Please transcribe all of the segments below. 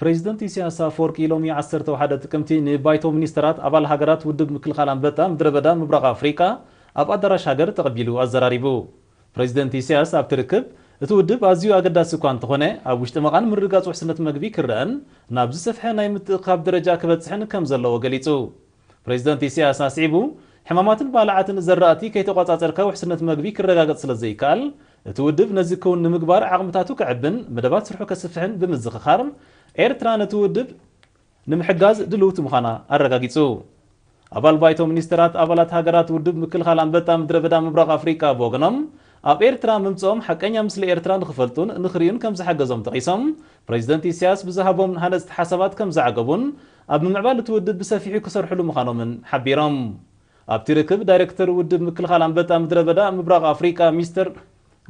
ፕሬዚደንት ኢሳያስ ኣፈወርቂ ሎሚ ዓሰርተ ሓደ ጥቅምቲ ንባይቶ ሚኒስተራት ኣባል ሃገራት ውድብ ምክልኻል ኣንበጣ ምድረ በዳ ምብራቕ ኣፍሪቃ ኣብ ኣዳራሽ ሃገር ተቐቢሉ ኣዘራሪቡ። ፕሬዚደንት ኢሳያስ ኣብቲ ርክብ፣ እቲ ውድብ ኣዝዩ ኣገዳሲ እኳ እንተኾነ፣ ኣብ ውሽጢ መቓን ምርግጋጽ ውሕስነት መግቢ ክረአን ናብ ዝሰፍሐ ናይ ምትእኻብ ደረጃ ክበጽሕን ከም ዘለዎ ገሊጹ። ፕሬዚደንት ኢሳያስ ኣስዒቡ፣ ሕማማትን ባልዓትን ዘራእቲ ከይተቋጻጸርካ ውሕስነት መግቢ ክረጋገጽ ስለ ዘይከኣል፣ እቲ ውድብ ነዚ ክውን ንምግባር ዓቕምታቱ ከዕብን መደባት ስርሑ ከስፍሕን ብምዝኽኻር፣ ኤርትራ ነቲ ውድብ ንምሕጋዝ ድልውቲ ምዃና ኣረጋጊጹ። ኣባል ባይቶ ሚኒስተራት ኣባላት ሃገራት ውድብ ምክልኻል ኣንበጣ ምድረ በዳ ምብራቕ ኣፍሪቃ ብወገኖም፣ ኣብ ኤርትራ ምምጽኦም ሓቀኛ ምስሊ ኤርትራ ንኽፈልጡን ንኽርእዩን ከም ዝሓገዞም ጠቒሶም፣ ፕሬዚደንት ኢሳያስ ብዝሃቦም ሃነጽቲ ሓሳባት ከም ዘዓገቡን ኣብ ምምዕባል እቲ ውድብ ብሰፊሑ ክሰርሕሉ ምዃኖምን ሓቢሮም። ኣብቲ ርክብ ዳይሬክተር ውድብ ምክልኻል ኣንበጣ ምድረ በዳ ምብራቕ ኣፍሪቃ ሚስተር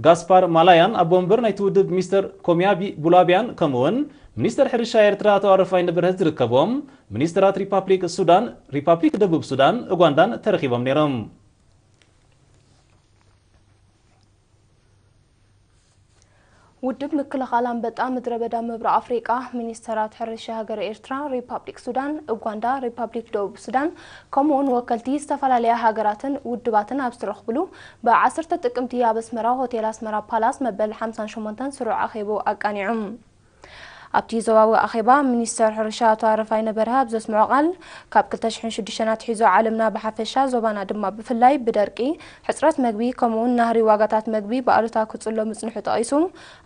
ጋስፓር ማላያን ኣቦ ወንበር ናይቲ ውድብ ሚስተር ኮሚያቢ ቡላቢያን ከምኡውን ሚኒስተር ሕርሻ ኤርትራ ኣቶ ኣረፋይነ በርሀ ዝርከብዎም ሚኒስተራት ሪፓብሊክ ሱዳን፣ ሪፓብሊክ ደቡብ ሱዳን፣ ኡጋንዳን ተረኺቦም ነይሮም። ውድብ ምክልኻል ኣንበጣ ምድረ በዳ ምብራቕ ኣፍሪቃ፣ ሚኒስተራት ሕርሻ ሃገረ ኤርትራ፣ ሪፓብሊክ ሱዳን፣ ኡጋንዳ፣ ሪፓብሊክ ደቡብ ሱዳን፣ ከምኡውን ወከልቲ ዝተፈላለያ ሃገራትን ውድባትን ኣብ ዝተረኽብሉ፣ ብ ዓሰርተ ጥቅምቲ ኣብ ኣስመራ ሆቴል ኣስመራ ፓላስ መበል ሓምሳን ሸሞንተን ስሩዕ ኣኼቡ ኣቃኒዑ። ኣብቲ ዞባዊ ኣኼባ፣ ሚኒስተር ሕርሻ ኣቶ ኣረፋይነ በርሀ ኣብ ዘስምዖ ቃል፣ ካብ ክልተ ሽሕን ሽዱሽተን ኣትሒዙ ዓለምና ብሓፈሻ፣ ዞባና ድማ ብፍላይ ብደርቂ፣ ሕጽረት መግቢ፣ ከምኡውን ናህሪ ዋጋታት መግቢ ብኣሉታ ክጽሎ ምጽንሑ ጠቒሱ፣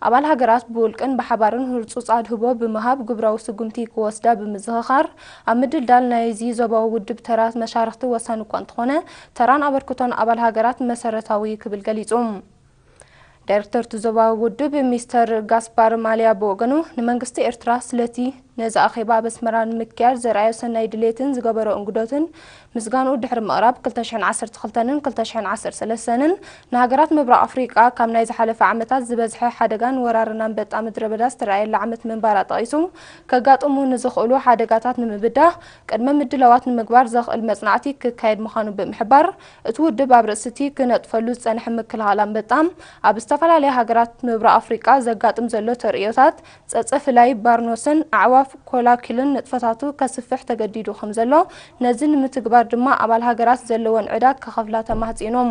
ኣባል ሃገራት ብውልቅን ብሓባርን ህርጹጽ ኣድህቦ ብምሃብ ግብራዊ ስጉምቲ ክወስዳ ብምዝኽኻር፣ ኣብ ምድልዳል ናይዚ ዞባዊ ውድብ ተራ መሻርኽቲ ወሳኒ እኳ እንተኾነ፣ ተራን ኣበርክቶን ኣባል ሃገራት መሰረታዊ ክብል ገሊጹ። ዳይሬክተር እቲ ዞባዊ ውድብ ሚስተር ጋስፓር ማልያ ብወገኑ፣ ንመንግስቲ ኤርትራ ስለቲ ነዚ ኣኼባ ኣብ ኣስመራ ንምክያድ ዘርኣዮ ሰናይ ድሌትን ዝገበሮ እንግዶትን ምስጋንኡ ድሕሪ ምቕራብ፣ ክልተ ሽሕን ዓሰርተ ክልተን ክልተ ሽሕን ዓሰርተ ሰለስተን ንሃገራት ምብራቕ ኣፍሪቃ ካብ ናይ ዝሓለፈ ዓመታት ዝበዝሐ ሓደጋን ወራርን ኣንበጣ ምድረ በዳ ዝተረኣየላ ዓመት ምንባራ ጠቒሱ፣ ከጋጥሙ ንዝኽእሉ ሓደጋታት ንምብዳህ ቅድመ ምድላዋት ንምግባር ዘኽእል መጽናዕቲ ክካየድ ምዃኑ ብምሕባር፣ እቲ ውድብ ኣብ ርእሲ እቲ ክነጥፈሉ ዝጸንሐ ምክልኻል ኣንበጣ፣ ኣብ ዝተፈላለያ ሃገራት ምብራቕ ኣፍሪቃ ዘጋጥም ዘሎ ተርእዮታት ጸጸፍላይ ባርኖስን ኣዕዋፍ ኮላኪልን ንጥፈታቱ ከስፍሕ ተገዲዱ ከም ዘሎ፣ ነዚ ንምትግባር ድማ ኣባል ሃገራት ዘለወን ዕዳ ክኸፍላ ተማህጺኖም።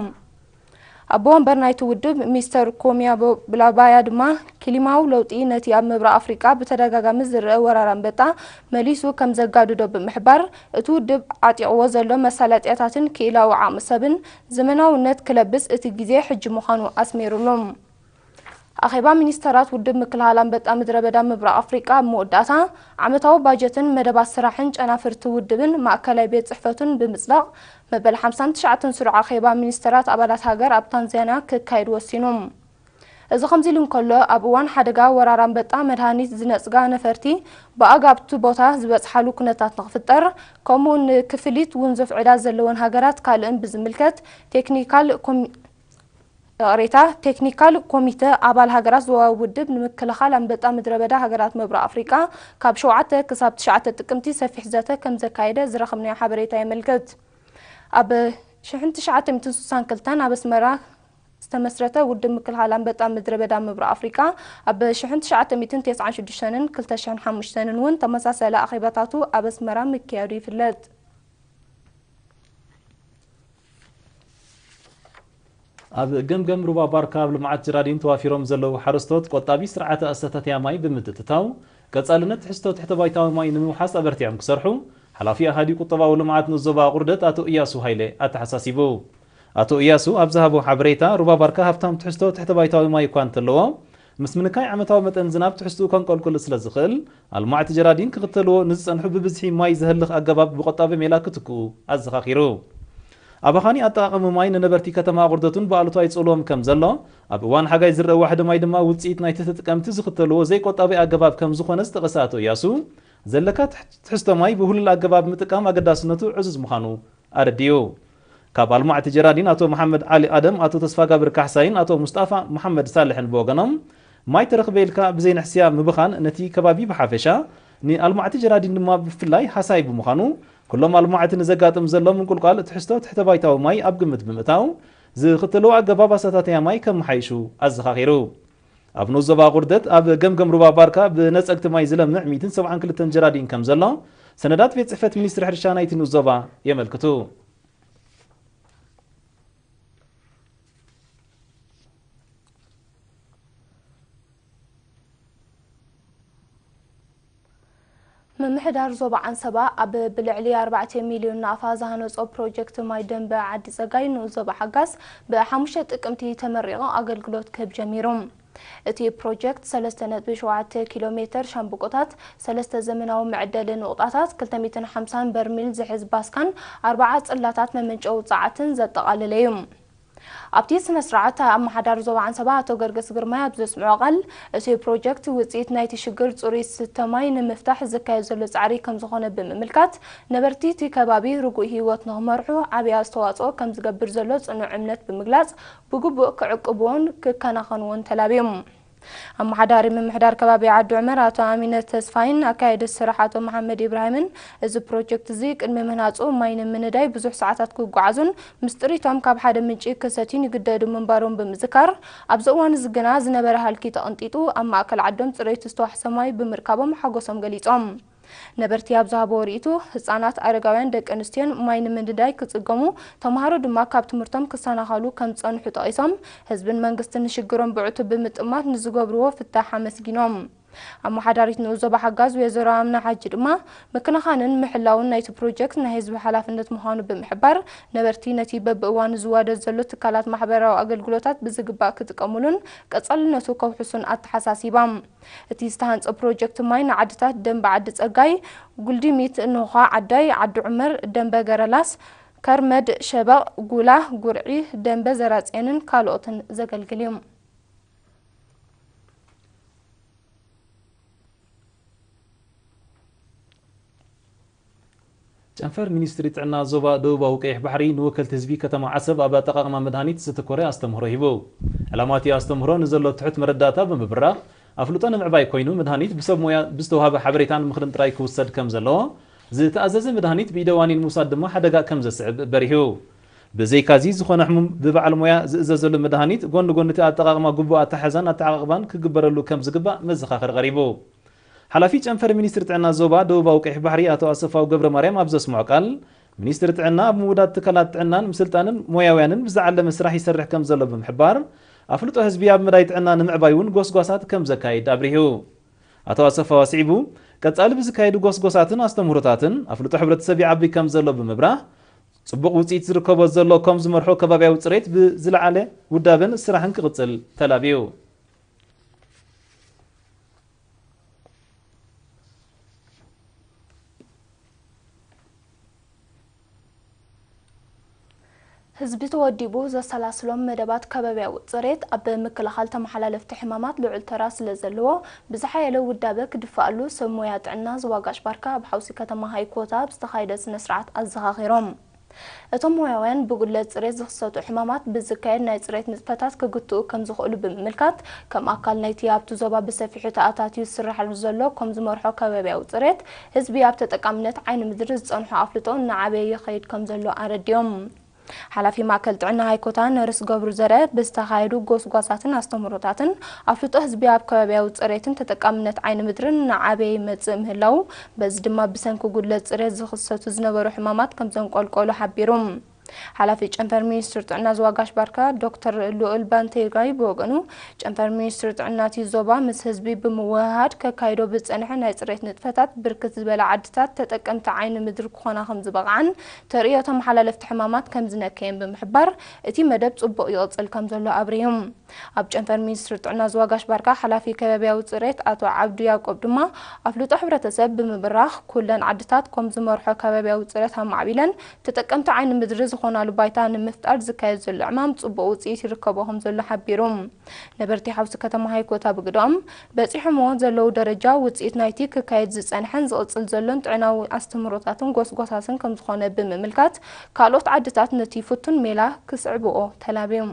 ኣቦ ወንበር ናይቲ ውድብ ሚስተር ኮሚያ ብላባያ ድማ፣ ክሊማዊ ለውጢ ነቲ ኣብ ምብራቕ ኣፍሪቃ ብተደጋጋሚ ዝረአ ወራር ኣንበጣ መሊሱ ከም ዘጋድዶ ብምሕባር፣ እቲ ውድብ ዓጢቕዎ ዘሎ መሳለጥያታትን ክኢላዊ ዓቕሚ ሰብን ዘመናውነት ክለብስ እቲ ግዜ ሕጂ ምዃኑ ኣስሚሩሉ። ኣኼባ ሚኒስተራት ውድብ ምክልኻል ኣንበጣ ምድረ በዳ ምብራቕ ኣፍሪቃ ኣብ መወዳእታ፣ ዓመታዊ ባጀትን መደባት ስራሕን ጨናፍርቲ ውድብን ማእከላይ ቤት ጽሕፈቱን ብምጽዳቕ፣ መበል ሓምሳን ትሽዓተን ስሩዕ ኣኼባ ሚኒስተራት ኣባላት ሃገር ኣብ ታንዛንያ ክካየድ ወሲኑ። እዚ ከምዚ ኢሉ እንከሎ፣ ኣብ እዋን ሓደጋ ወራር ኣንበጣ መድሃኒት ዝነጽጋ ነፈርቲ ብኣጋብቲ ቦታ ዝበጽሓሉ ኩነታት ንኽፍጠር፣ ከምኡ ንክፍሊት ውንዙፍ ዕዳ ዘለወን ሃገራት ካልእን ብዝምልከት ቴክኒካል ኮሚ-፣ ይቕሬታ፣ ቴክኒካል ኮሚተ ኣባል ሃገራት ዞባዊ ውድብ ንምክልኻል ኣንበጣ ምድረ በዳ ሃገራት ምብራቕ ኣፍሪቃ ካብ ሸውዓተ ክሳብ ትሽዓተ ጥቅምቲ ሰፊሕ ዘተ ከም ዘካየደ ዝረኸብናዮ ሓበሬታ የመልክት። ኣብ ሽሕን ትሽዓተ ሚእትን ስሳን ክልተን ኣብ ኣስመራ ዝተመስረተ ውድብ ምክልኻል ኣንበጣ ምድረ በዳ ምብራቕ ኣፍሪቃ ኣብ ሽሕን ትሽዓተ ሚእትን ተስዓን ሽዱሽተን ክልተ ሽሕን ሓሙሽተን እውን ተመሳሳሊ ኣኼባታቱ ኣብ ኣስመራ ምክያዱ ይፍለጥ። ኣብ ገምገም ሩባ ባርካ ኣብ ልምዓት ጀራዲን ተዋፊሮም ዘለዉ ሓረስቶት ቆጣቢ ስርዓተ ኣሰታትያ ማይ ብምትእትታው ቀጻልነት ትሕዝቶ ትሕተ ባይታዊ ማይ ንምውሓስ ኣበርቲዖም ክሰርሑ ሓላፊ ኣሃዲ ቁጠባዊ ልምዓት ንዞባ ኣቑርደት ኣቶ እያሱ ሃይለ ኣተሓሳሲቡ። ኣቶ እያሱ ኣብ ዝሃቦ ሓበሬታ፣ ሩባ ባርካ ሃብታም ትሕዝቶ ትሕተ ባይታዊ ማይ እኳ እንተለዎ፣ ምስ ምንካይ ዓመታዊ መጠን ዝናብ ትሕዝትኡ ከንቆልቁል ስለ ዝኽእል፣ ኣልማዕቲ ጀራዲን ክኽተልዎ ንዝጸንሑ ብብዝሒ ማይ ዘህልኽ ኣገባብ ብቆጣቢ ሜላ ክትክኡ ኣዘኻኺሩ። ኣባኻኒ ኣጠቓቕሚ ማይ ንነበርቲ ከተማ ኣቑርደቱን ብኣሉታዊ ይጽልዎም ከም ዘሎ፣ ኣብ እዋን ሓጋይ ዝረአ ዋሕዲ ማይ ድማ ውጽኢት ናይቲ ተጠቀምቲ ዝኽተልዎ ዘይቆጣቢ ኣገባብ ከም ዝኾነ ዝጠቐሰ ኣቶ እያሱ፣ ዘለካ ትሕ-፣ ትሕዝቶ ማይ ብህሉል ኣገባብ ምጥቃም ኣገዳስነቱ ዕዙዝ ምዃኑ ኣረዲኡ። ካብ ኣልማዕቲ ጀራዲን ኣቶ መሓመድ ዓሊ ኣደም፣ ኣቶ ተስፋጋብር ካሕሳይን ኣቶ ሙስጣፋ መሓመድ ሳልሕን ብወገኖም፣ ማይ ተረኽበ ኢልካ ብዘይንሕስያ ምብኻን ነቲ ከባቢ ብሓፈሻ፣ ንኣልማዕቲ ጀራዲን ድማ ብፍላይ ሃሳይ ብምዃኑ፣ ኩሎም ኣልማዕቲ ንዘጋጥም ዘሎ ምንቁልቋል ትሕዝቶ ትሕተ ባይታዊ ማይ ኣብ ግምት ብምእታው፣ ዝኽተልዎ ኣገባብ ኣሰታትያ ማይ ከመሓይሹ ኣዘኻኺሩ። ኣብ ንኡስ ዞባ ቁርደት ኣብ ገምገም ሩባ ባርካ ብነጸግቲ ማይ ዝለምዕ ሚእትን ሰብዓን ክልተን ጀራዲን ከም ዘሎ ሰነዳት ቤት ጽሕፈት ሚኒስትሪ ሕርሻ ናይቲ ንኡስ ዞባ የመልክቱ። ምምሕዳር ዞባ ዓንሰባ ኣብ ብልዕሊ ኣርባዕተ ሚልዮን ናቕፋ ዝሃነጾ ፕሮጀክት ማይ ደንበ ዓዲ ጸጋይ ንኡስ ዞባ ሓጋስ ብሓሙሽተ ጥቅምቲ ተመሪቑ ኣገልግሎት ክህብ ጀሚሩ። እቲ ፕሮጀክት ሰለስተ ነጥቢ ሸውዓተ ኪሎ ሜተር ሻምብቆታት፣ ሰለስተ ዘመናዊ መዕደሊ ንቑጣታት፣ ክልተ ሚእትን ሓምሳን በርሚል ዝሕዝ ባስካን ኣርባዓ ጽላታት መመንጨዊ ጸዓትን ዘጠቓለለ እዩ። ኣብቲ ስነ ስርዓት ኣመሓዳሪ ዞባ ዓንሰባ ኣቶ ገርገስ ግርማይ ኣብ ዘስምዖ ቃል፣ እቲ ፕሮጀክት ውጽኢት ናይቲ ሽግር ጽሩይ ዝስተ ማይ ንምፍታሕ ዝካየድ ዘሎ ጻዕሪ ከም ዝኾነ ብምምልካት፣ ነበርቲ እቲ ከባቢ ርጉእ ህይወት ንኽመርሑ ዓብዪ ኣስተዋጽኦ ከም ዝገብር ዘሎ ጽኑዕ እምነት ብምግላጽ፣ ብግቡእ ክዕቅብዎን ክከናኸንዎን ተላብዮም። ኣመሓዳሪ ምምሕዳር ከባቢ ዓዲ ዑመር ኣቶ ኣሚነ ተስፋይን ኣካየዲ ስራሕ ኣቶ መሓመድ ኢብራሂምን፣ እዚ ፕሮጀክት እዚ ቅድሚ ምህናጹ ማይ ንምንዳይ ብዙሕ ሰዓታት ክጓዓዙን ምስ ጥሪቶም ካብ ሓደ ምንጪ ክሰትዩን ይግደዱ ምንባሮም ብምዝካር፣ ኣብዚ እዋን እዚ ግና ዝነበረ ሃልኪ ተቐንጢጡ ኣብ ማእከል ዓዶም ጽሬቱ ዝተዋሕሰ ማይ ብምርካቦም ሓጎሶም ገሊጾም። ነበርቲ ኣብ ዝሃብዎ ርእይቶ፣ ህጻናት፣ ኣረጋውያን፣ ደቂ ኣንስትዮን ማይ ንምንዳይ ክጽገሙ፣ ተምሃሮ ድማ ካብ ትምህርቶም ክሰናኸሉ ከም ዝጸንሑ ጠቒሶም፣ ህዝብን መንግስትን ንሽግሮም ብዕቱብ ብምጥማት ንዝገብርዎ ፍታሕ ኣመስጊኖም። ኣመሓዳሪት ንኡስ ዞባ ሓጋዝ ወይዘሮ ኣምና ሓጂ ድማ፣ ምክንኻንን ምሕላውን ናይቲ ፕሮጀክት ናይ ህዝቢ ሓላፍነት ምዃኑ ብምሕባር፣ ነበርቲ ነቲ በብእዋኑ ዝዋደድ ዘሎ ትካላት ማሕበራዊ ኣገልግሎታት ብዝግባእ ክጥቀሙሉን ቀጻልነቱ ከውሕሱን ኣተሓሳሲባ። እቲ ዝተሃንጸ ፕሮጀክት ማይ ንዓድታት ደንበ ዓዲ ጸጋይ፣ ጉልዲሚት፣ ኖኻ ዓዳይ፣ ዓዲ ዑመር፣ ደንበ ገረላስ፣ ከርመድ፣ ሸበቕ፣ ጉላ፣ ጉርዒ፣ ደንበ ዘራጽዮንን ካልኦትን ዘገልግል እዩ። ጨንፈር ሚኒስትሪ ጥዕና ዞባ ደቡባዊ ቀይሕ ባሕሪ ንወከልቲ ህዝቢ ከተማ ዓሰብ ኣብ ኣጠቓቕማ መድሃኒት ዘተኮረ ኣስተምህሮ ሂቡ። ዕላማ እቲ ኣስተምህሮ ንዘሎ ትሑት መረዳእታ ብምብራቕ ኣፍልጦ ንምዕባይ ኮይኑ፣ መድሃኒት ብሰብ ሞያ ብዝተዋህበ ሓበሬታን ምኽርን ጥራይ ክውሰድ ከም ዘለዎ፣ ዝተኣዘዘ መድሃኒት ብኢደ ዋኒን ምውሳድ ድማ ሓደጋ ከም ዘስዕብ በሪሁ። ብዘይካዚ፣ ዝኾነ ሕሙም ብበዓል ሞያ ዝእዘዘሉ መድሃኒት ጎኒ ጎኒ እቲ ኣጠቓቕማ ግቡእ ኣተሓሕዛን ኣተዓቓቕባን ክግበረሉ ከም ዝግባእ መዘኻኸሪ ቀሪቡ። ሓላፊ ጨንፈር ሚኒስትሪ ጥዕና ዞባ ደቡባዊ ቀይሕ ባሕሪ ኣቶ ኣሰፋው ገብረ ማርያም ኣብ ዘስምዖ ቃል፣ ሚኒስትሪ ጥዕና ኣብ ምውዳድ ትካላት ጥዕናን ምስልጣንን ሞያውያንን ብዝዓለመ ስራሕ ይሰርሕ ከም ዘሎ ብምሕባር፣ ኣፍልጦ ህዝቢ ኣብ መዳይ ጥዕና ንምዕባይ እውን ጎስጓሳት ከም ዘካይድ ኣብሪሁ። ኣቶ ኣሰፋው ኣስዒቡ፣ ቀጻሊ ብዝካየዱ ጎስጎሳትን ኣስተምህሮታትን ኣፍልጦ ሕብረተሰብ ይዓቢ ከም ዘሎ ብምብራህ፣ ጽቡቕ ውጽኢት ዝርከቦ ዘሎ ከም ዝመርሖ ከባብያዊ ጽሬት ብዝለዓለ ውዳበን ስራሕን ክቕጽል ተላብዩ። ህዝቢ ተወዲቡ ዘሰላስሎም መደባት ከባብያዊ ጽሬት ኣብ ምክልኻል ተመሓላለፍቲ ሕማማት ልዑል ተራ ስለ ዘለዎ፣ ብዝሓየለ ውዳበ ክድፋኣሉ ሰብ ሞያ ጥዕና ዞባ ጋሽ ባርካ ኣብ ሓውሲ ከተማ ሃይኮታ ኣብ ዝተኻየደ ስነ ስርዓት ኣዘኻኺሮም። እቶም ሞያውያን ብጉድለት ጽሬት ዝኽሰቱ ሕማማት ብዝካየድ ናይ ጽሬት ንጥፈታት ክግትኡ ከም ዝኽእሉ ብምምልካት፣ ከም ኣካል ናይቲ ኣብቲ ዞባ ብሰፊሑ ተኣታትዩ ዝስራሓሉ ዘሎ ከም ዝመርሖ ከባብያዊ ጽሬት፣ ህዝቢ ኣብ ተጠቃምነት ዓይኒ ምድሪ ዝጸንሖ ኣፍልጦ እናዓበየ ይኸይድ ከም ዘሎ ኣረዲኦም። ሓላፊ ማእከል ጥዕና ሃይኮታ ነርስ ገብሩ ዘርአ ብዝተኻየዱ ጎስጓሳትን ኣስተምህሮታትን ኣፍልጦ ህዝቢ ኣብ ከባብያዊ ጽሬትን ተጠቃምነት ዓይኒ ምድርን እናዓበየ ይመጽእ ምህላዉ፣ በዚ ድማ ብሰንኪ ጉድለት ጽሬት ዝኽሰቱ ዝነበሩ ሕማማት ከም ዘንቆልቆሉ ሓቢሩ። ሓላፊ ጨንፈር ሚኒስትሪ ጥዕና ዞባ ጋሽ ባርካ ዶክተር ልኡል ባንቴጋይ ብወገኑ፣ ጨንፈር ሚኒስትሪ ጥዕና እቲ ዞባ ምስ ህዝቢ ብምውህሃድ ከካይዶ ብዝጸንሐ ናይ ጽሬት ንጥፈታት ብርክት ዝበላ ዓድታት ተጠቀምቲ ዓይኒ ምድሪ ክኾና ከም ዝበቕዓን ተርእዮ ተመሓላለፍቲ ሕማማት ከም ዝነከየን ብምሕባር፣ እቲ መደብ ጽቡቕ ይቕጽል ከም ዘሎ ኣብሪሁ። ኣብ ጨንፈር ሚኒስትሪ ጥዕና ዞባ ጋሽ ባርካ ሓላፊ ከባብያዊ ጽሬት ኣቶ ዓብዱ ያዕቆብ ድማ፣ ኣፍልጦ ሕብረተሰብ ብምብራኽ ኩለን ዓድታት ከም ዝመርሖ ከባብያዊ ጽሬት ኣማዕቢለን ተጠቀምቲ ዓይኒ ምድሪ ዝኾናሉ ባይታ ንምፍጣር ዝካየድ ዘሎ ዕማም ጽቡቕ ውጽኢት ይርከቦ ከም ዘሎ ሓቢሩ። ነበርቲ ሓውሲ ከተማ ሃይኮታ ብግደኦም፣ በጺሖምዎ ዘለዉ ደረጃ ውጽኢት ናይቲ ክካየድ ዝጸንሐን ዝቕጽል ዘሎን ጥዕናዊ ኣስተምህሮታትን ጎስጓሳትን ከም ዝኾነ ብምምልካት፣ ካልኦት ዓድታት ነቲ ፍቱን ሜላ ክስዕብኦ ተላብዮም።